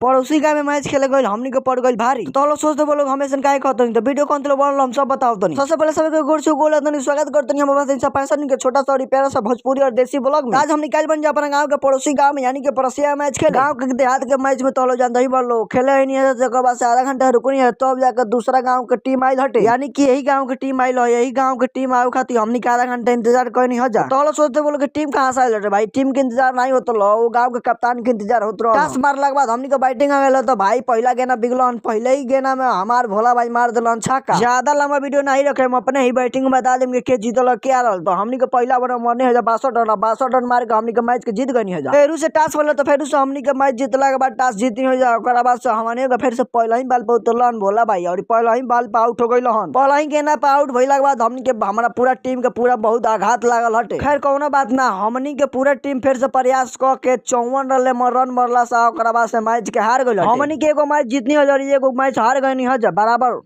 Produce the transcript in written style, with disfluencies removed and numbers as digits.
पड़ोसी गांव में मैच खेले गइल, हमनी के पड़ गइल भारी। तो लोग सोचते बोलो हम ऐसन काहे कहतनी, तो वीडियो कौन बनल हम सब बताओ तनी। सबसे पहले सबके गोर से गोल तनी स्वागत करतनी हम अपना 365 के छोटा सा और प्यारा सा भोजपुरी और देसी ब्लॉग में। आज हम निकाल बन जा अपना गांव के पड़ोसी गांव में यानी कि परसिया मैच खेले। गांव के देहात के मैच में तो लोग जानते ही बोलो खेले ही नहीं है, जगह बाद से आधा घंटा रुकनी है तब जाकर दूसरा गांव के टीम आइल हटे, यानी कि यही गांव के टीम आइल है। यही गांव के टीम आवे खातिर हमनी के आधा घंटा इंतजार करनी हो जा। तो लोग सोचते बोलो कि टीम कहां से आइल हटे, भाई टीम के इंतजार नहीं होत लो, वो गांव के कप्तान के इंतजार होत रहो। टॉस मारला के बाद हमनी के बैटिंग आ गेल तो भाई पहला गेना बिगलन, पहले ही गेना में हमार भोला भाई मार दिलन छक्का। ज्यादा लंबा वीडियो नहीं रखे, हम अपने ही बैटिंग में बता देम के जीतल के हारल। तो हमनी के पहला ओवर मरने हो जा 62 रन, 62 रन मार के हमनी के मैच के जीत गनी हो जा। फेरू से टॉस वाला तो फेरू से हमनी के मैच जीतला के बाद टॉस जीतनी हो जा। ओकरा बाद से हमनी के फिर से पहला ही बाल पर उतरलन भोला भाई और पहला ही बाल पर आउट हो गइल हन। पहला ही गेना पर आउट भइला के बाद हमनी के हमारा पूरा टीम के पूरा बहुत आघात लागल हटे। खैर कोनो बात ना, हमनी के पूरा टीम फिर से प्रयास क के 54 रन ले रन मरला सा ओकरा बाद से मैच के हार गइल। हमनी के एगो मैच जीतनी हो जा, एगो मैच हार गइनी हो जा बराबर।